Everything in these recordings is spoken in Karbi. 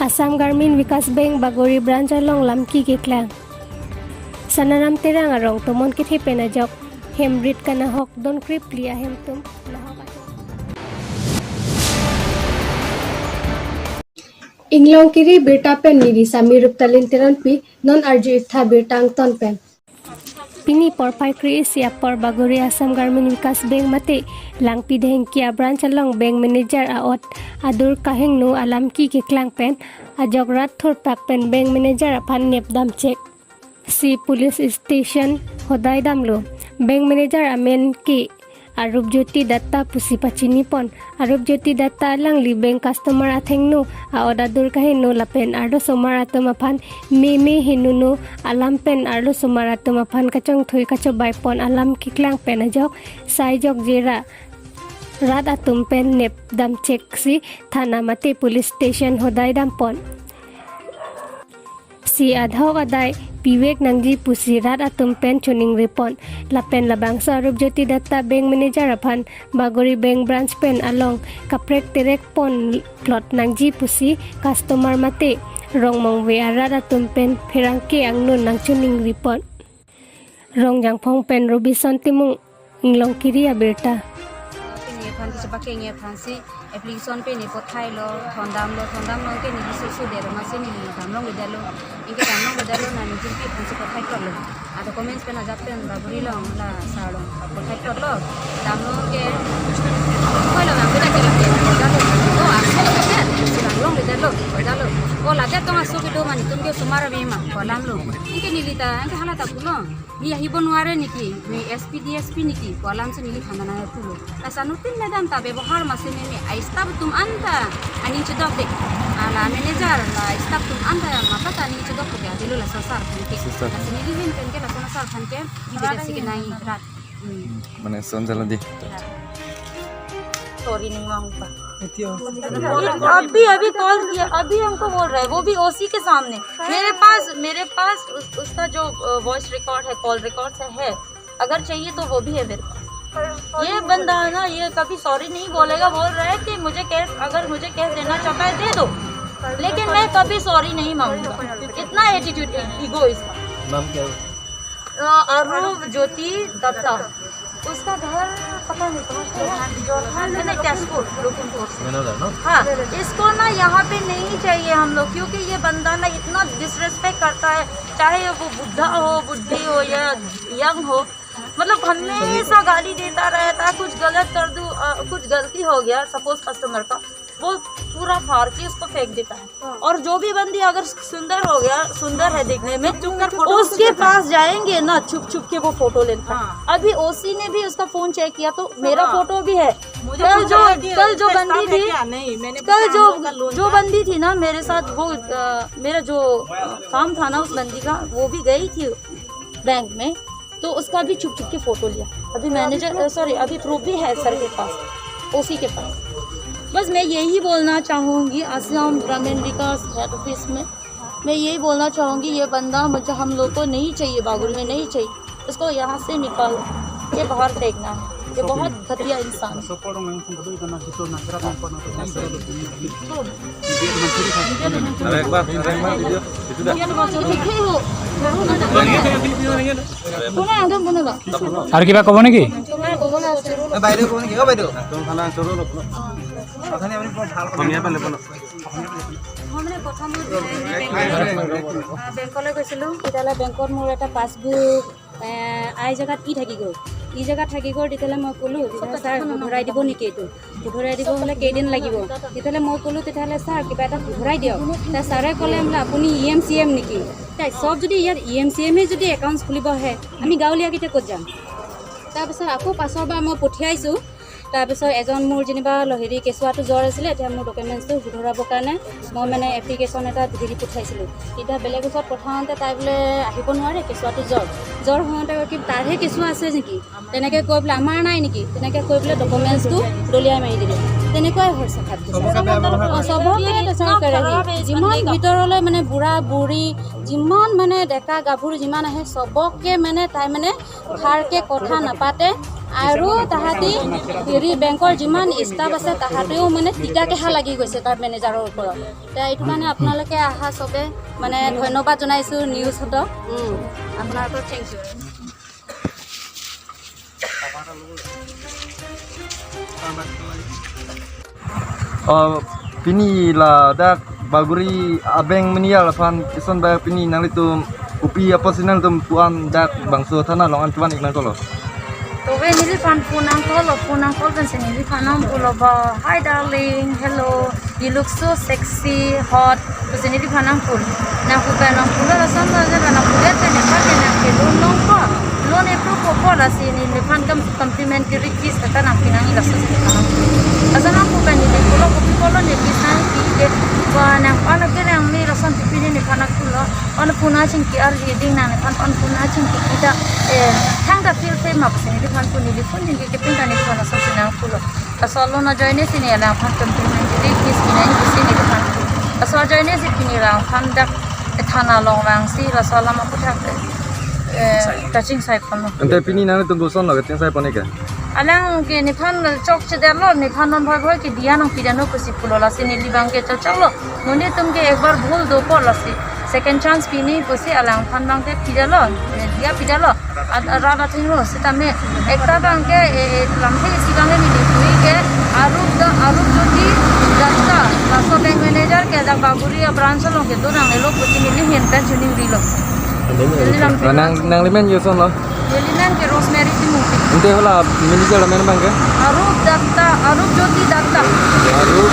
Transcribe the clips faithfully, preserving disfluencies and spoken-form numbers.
Assam Gramin Vikash Bank Bagori Branch along lamki keklang. Sanaram Terang arong tomon kethe pen ajok hem rit kanahok don krepli ahem atum nahok ahem. Inglongkiri birta pen neli Sami Ruptalin Teronpi, non arju-iktha birta angton pen. Pini porphai kre-isi apor Bagori Assam Gramin Vikash Bank mate Langpi Dehengki a-branch along bank manager a'ot adur kahingno alamki keklang pen ajok rat thurpak pen bank manager aphan nep damchek si police station hodai damlo. Bank manager amen ke Arupjyoti Datta pusi pachinipon. Arupjyoti Datta alangli bank customer athengno, a'ot adur kahingno lapen arlosomar atum aphan meme hingnono alam pen arlosomar atum aphan kachongthui kachobaipon alam keklang pen ajok sai jokje ra rat atum pen nep damchek si thana mate police station hodai dampon. Si adhok adai pivek nangji pusi rat atum pen choningripon. Lapen labangso Arupjyoti Datta bank manager aphan Bagori Bank Branch pen along kaprek terek pon plot nangji pusi customer mate rong mongve arat atum pen pherangke angno nangchoningripon. Rongjangphong pen Robison Timung, Inglongkiri abirta. Kengji aphan, kachepakengji aphan si application pen ne pothailo, thondamlo, thondamlo ke neli susu dero masi neli damlongledetlo. Anke damlongledetlo, na neli jirpi aphan si pothai krotlo. A documents pen ajat pen Bagori along la sir along pothai krotlo. Damlo ke, koilo bang beda ke lake, damlo. Oh, aso ke, si damlongledetlo, damlo. Oh, ladak tong aso kedo ma netum ke osomar ave ma, ko alamlo. Anke neli ta, anke hala ta pulo. Neli ahibo nware niki, neli S P D S P niki, ko alam si neli thana nangpulo. Laso anuttin madam ta bebohar masi meme, a-staff atum anta aning chedok de. Ala manager, la staff atum anta mata ta aning chedok de, avelo laso sir aphan ke. Sir. Lasi neli ahin pen ke laso sir aphan ke, ibe si kenai rat. Hmm. Mane son jalan di. Sorry नहीं मांगता। अभी, अभी कॉल किया, अभी हमको बोल रहा है, वो भी ओसी के सामने। मेरे पास, मेरे पास उस, उसका जो, अ, वॉइस रिकॉर्ड है, कॉल रिकॉर्ड है, अगर चाहिए तो वो भी है मेरे पास। ये बंदा है ना, ये कभी सॉरी नहीं बोलेगा, बोल रहा है कि मुझे कैश, अगर मुझे कैश देना चाहता है, दे दो, लेकिन मैं कभी सॉरी नहीं मांगूंगा। इतना एटीट्यूड, ईगो इसका। नाम क्या है? अ, अरुण ज्योति दत्ता। उसका घर पता नहीं कहाँ पे है। नहीं, नहीं, तेजपुर, लखीमपुर से। विनोद है ना? हाँ, इसको ना यहाँ पे नहीं चाहिए हम लोग, क्योंकि ये बंदा ना इतना डिसरेस्पेक्ट करता है, चाहे वो बुढ़ा हो, बुढ़ी हो या यंग हो, मतलब हमेशा गाली देता रहता है। कुछ गलत कर दूँ, अ, कुछ गलती हो गया सपोज कस्टमर का, वो पूरा फाड़ के उसको फेंक देता है। हाँ। और जो भी बंदी अगर सुंदर हो गया, सुंदर है देखने में, चुप कर फोटो उसके पास जाएंगे ना, छुप छुप के वो फोटो लेता है। हाँ। अभी ओसी ने भी उसका फोन चेक किया तो मेरा हाँ। फोटो भी है। मुझे कल पूछा जो, है कि कल जो इसका बंदी स्टाफ है थी, क्या? नहीं, मैंने कल पूछा, हम लोग का जो, लोन जो था। बंदी थी ना मेरे साथ, वो, अ, मेरा जो, अ, काम था ना उस बंदी का, वो भी गई थी बैंक में, तो उसका भी छुप छुप के फोटो लिया। अभी मैनेजर, अ, सॉरी, अभी प्रूफ भी है सर के पास, ओसी के पास। बस मैं यही बोलना चाहूँगी, असम ग्रामीण विकास हेड ऑफिस में मैं यही बोलना चाहूँगी, ये बंदा मुझे, हम लोग को नहीं चाहिए, बागुल में नहीं चाहिए, इसको यहाँ से निकाल के बाहर फेंकना है। ये बहुत घटिया इंसान है। আৰু কিবা ক'ব নেকি? বাইদেউ ক'ব নেকি? অ' বাইদেউ। মই মানে প্ৰথম বেংকলৈ গৈছিলোঁ, তেতিয়াহ'লে বেংকত মোৰ এটা পাছবুক আই জেগাত ই থাকি গ'ল, ই জেগাত থাকি গ'ল। তেতিয়াহ'লে মই ক'লোঁ, তেতিয়াহ'লে ছাৰ শুধৰাই দিব নেকি এইটো? শুধৰাই দিব হ'লে কেইদিন লাগিব? তেতিয়াহ'লে মই ক'লোঁ, তেতিয়াহ'লে ছাৰ কিবা এটা শুধৰাই দিয়ক। তে ছাৰে ক'লে বোলে, আপুনি ই এম চি এম নেকি? তাই চব যদি ইয়াত ই এম চি এমে যদি একাউণ্টছ খুলিব আহে, আমি গাঁৱলীয়া কেতিয়া ক'ত যাম? তাৰপিছত আকৌ পাছৰবাৰ মই পঠিয়াইছোঁ। তাৰপিছত এজন মোৰ যেনিবা ল-, হেৰি কেঁচুৱাটো জ্বৰ আছিলে, এতিয়া মোৰ ডকুমেণ্টছটো শুধৰাবৰ কাৰণে মই মানে এপ্লিকেশ্যন এটা দি দি পঠাইছিলোঁ। তেতিয়া বেলেগ ওচৰত পঠাওঁতে তাই বোলে আহিব নোৱাৰে, কেঁচুৱাটো জ্বৰ, জ্বৰ হওঁতে কি তাৰহে কেঁচুৱা আছে নেকি? তেনেকে কৈ পেলাই, "আমাৰ নাই নেকি?" তেনেকে কৈ পেলাই ডকুমেণ্টছটো দলিয়াই মাৰি দিলে। তেনেকুৱাই হৈছে। অ, চবকে এটা চাওক, কেৰাহী। যিমান ভিতৰলৈ মানে বুঢ়া বুঢ়ী, যিমান মানে ডেকা গাভৰু যিমান আহে, চবকে মানে তাই মানে ভালকে কথা নাপাতে। আৰু তাহাঁতি হেৰি বেংকৰ যিমান ষ্টাফ আছে, তাহাঁতেও মানে তিতা কেহা লাগি গৈছে তাৰ মেনেজাৰৰ ওপৰত। এতিয়া এইটো কাৰণে আপোনালোকে আহা চবে মানে ধন্যবাদ জনাইছোঁ নিউজহঁতক। উম, আপোনালোকক thank you. Oh, pini ladak Bagori abeng menial aphan ison ba pini nanglitum kopi apotsi nanglitum pu-an dak bangso thana along an chuan ik nangkoklo. Tobe neliphan pu nangkoklo, pu nangkok pensi neliphan nangpulo ba, "Hi darling, hello, you look so sexy, hot." Pensi neliphan nangpu. Nangpu pen nangpulo lason ba je ba nangpu det pen nephan ke nangke loan nangkok. Loan approve ko lasi neliphan kam complimentary kiss kata nangpi nangji laso si nangpu. Laso nangpu pen neli pulo kopi pulo ne kiss nangpi det. Ba nang on ke nang me lason pipi neliphan nangpulo. On pu nangchingki arli ding nang nephan on pu nangchingki kita, eh, thangta feel free ma pensi neliphan pu neli phone chingki kepin ta neliphan laso si nangpulo. Laso loan ajoine si ne alangphan complimentary kiss pi nangji pusi neliphan pu. Laso ajoine si pini alangphan dak, eh, thana along vangsi laso alam aputhak, eh, kachingsai ponlo. Ante pini nanglitum kosonlo kachingsai pon ik ke? Alang ke nephan chokchedetlo, nephan non bhoi bhoi ke diya nangpidetnon pusi pulo, lasi neli abang ke chokchoklo. Monit atum ke ekbar bhul dopo lasi second chance pi nangji pusi alangphan abang ke pidetlo, eh, diya pidetlo. Ad-, arat athengno sitame ekta abang ke, eh, eh, lamthe isi abang ke neli pu ik ke Arup Da, Arup Jyoti Datta, laso bank manager ke dak Bagori abranch along kedo nangnelo pusi neli ahin pen chiningrilo. Neli lam- Nang, nanglimen kosonlo? Nelimen ke Rosemary Timungpi. Ante hala manager amen abang ke? Arup Datta, Arup Jyoti Datta. Arup.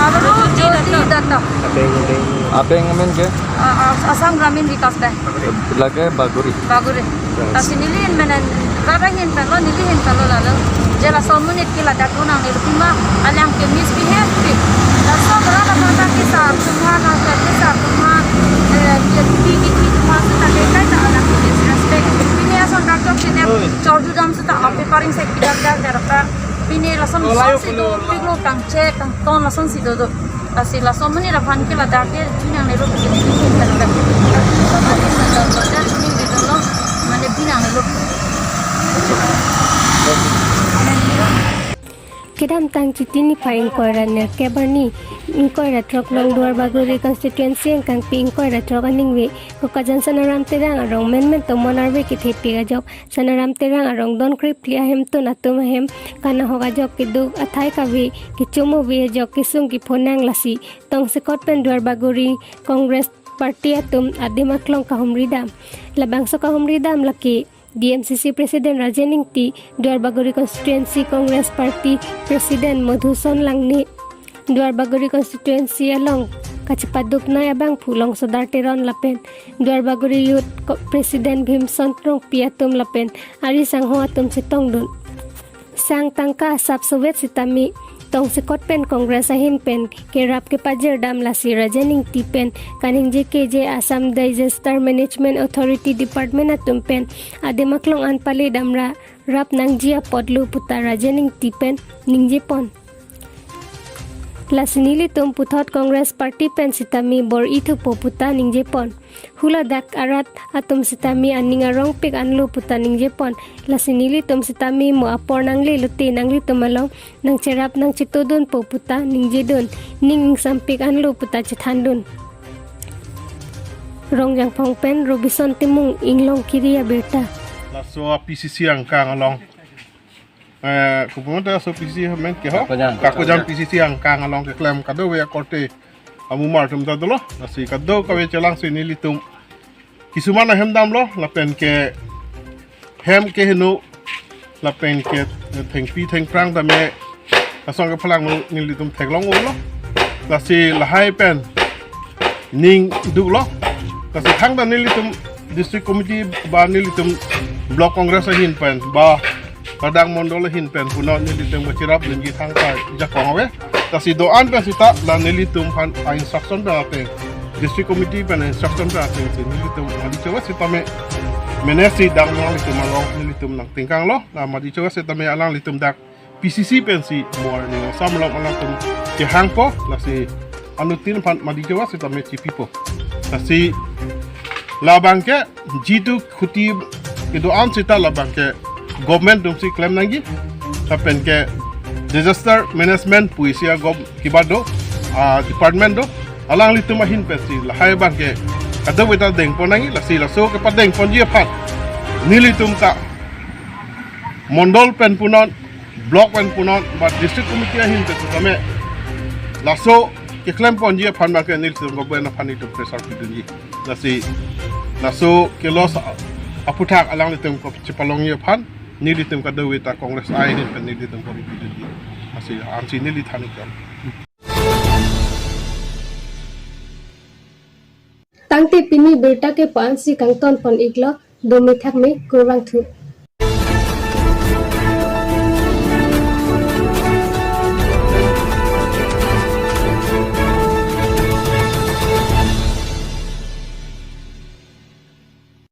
Arup Jyoti Datta. Abeng amen ke? A-, a-, Assam Gramin Vikas Bank. Lake Bagori. Bagori. Yes. Lasi neli ahin menen, rat ahin penlo, neli ahin penlo lalo. Je laso monit ke ladak nangnelo pima, alang ke misbehave pi. Laso rat aphan ta kisar atum aphan, nang ke kisar atum aphan, eh, ke pi ke pi atum aphan seta ke kaita alang ke disrespect. Pini ason dak chokche ne, chorju dam seta ape paring se pidak dak dak ka. Pini lason lason si dopiklo, kangchek kangton lason si dodo. Lasi laso amonit aphan ke ladak ke binong nelo pusi neli ahin pen ladak. Laso amonit ladak ladak binong nelo, mane binong nelo. Kedamtang Chiti niphai ingkoi ra nerkep arni, ingkoi ra throk along Duar Bagori constituency angkangpi ingkoi ra throk aningve Kokajan Sanaram Terang arong menmen tomon arve kethepik ajok Sanaram Terang arong don krip phli ahemtun atum ahem kanahok ajok keduk athai kave kechum ave ajok kesung kephonang lasi tongsekot pen Duar Bagori Congress Party atum adim aklong kahumri dam. Labangso kahumri dam lake D M C C President Rajen Ingti, Duar Bagori Constituency Congress Party President Madhuson Langne, Duar Bagori Constituency along kachepaduknei abangphu Longsodar Teron lapen Duar Bagori Youth Co-, President Bhimson Rongpi atum lapen ari sangho atum chetongdun. Sang tangka asap sovet sitame tongsekot pen Congress ahin pen kerap kepajir dam lasi Rajen Ingti pen kaningje keje Assam Disaster Management Authority Department atum pen adim aklong an pale damra rap nangji apotlo puta Rajen Ingti pen ningjepon. Lasi nelitum puthot Congress Party pen sitame bor-ithupo puta ningjepon. Huladak arat atum sitame aning arongpik anlo puta ningjepon. Lasi nelitum sitame mo apor nangle lote nanglitum along nangcherap nangchetodunpo puta ningjedun. Ning ingsampik anlo puta chethandun. Rongjangphong pen Robinson Timung, Inglong Kiri abirta. Laso P C C angkang along, eh, kopi ma ta laso P C C amen ke ho? Kakojang. Kakojang P C C angkang along keklem kadokave akorte amumar atum ta dolo. Lasi kadokave chelangsi nelitum kisuman ahem damlo, lapen ke hem keheno, lapen ke, eh, thengpi thengphrang tame lason kephalang nelitum theklong ulo. Lasi lahai pen ning duklo. Lasi thangta nelitum district committee ba nelitum block congress ahin pen ba ladak mondol ahin pen puno nelitum kachirap ningje thangta jakong ave. Lasi do-an pen seta la nelitum aphan a-instruction pen ateng, district committee pen instruction pen ateng si nelitum madi chowa sitame mene si dak nanglitum along nelitum nangtingkanglo. La madi chowa sitame alanglitum dak P C C pensi mo arni Assam along alangtum kehangpo, lasi anuttin aphan madi chowa sitame chipipo. Lasi labang ke jitu khuti kedo-an seta labang ke government atumsi klem nangji, lapen ke disaster management pusi a gov kiba do, a department do, alanglitum ahin pensi lahai abang ke kadokave ta dengpon nangji. Lasi laso kepadengponji aphan nelitum ta mondol pen punon, block pen punon, ba district committee ahin pen tame laso keklemponji aphan abang ke nelitum government aphan itum pressure pidunji. Lasi laso ke-loss a-, aphuthak alanglitum ko chepalongji aphan nelitum kadokave ta Congress ahin pen nelitum ko pidunji. Lasi ansi neli than ikam. Tangte pini birta ke pa-ansi kangtonpon iklo, dome thakme, kurvangthu.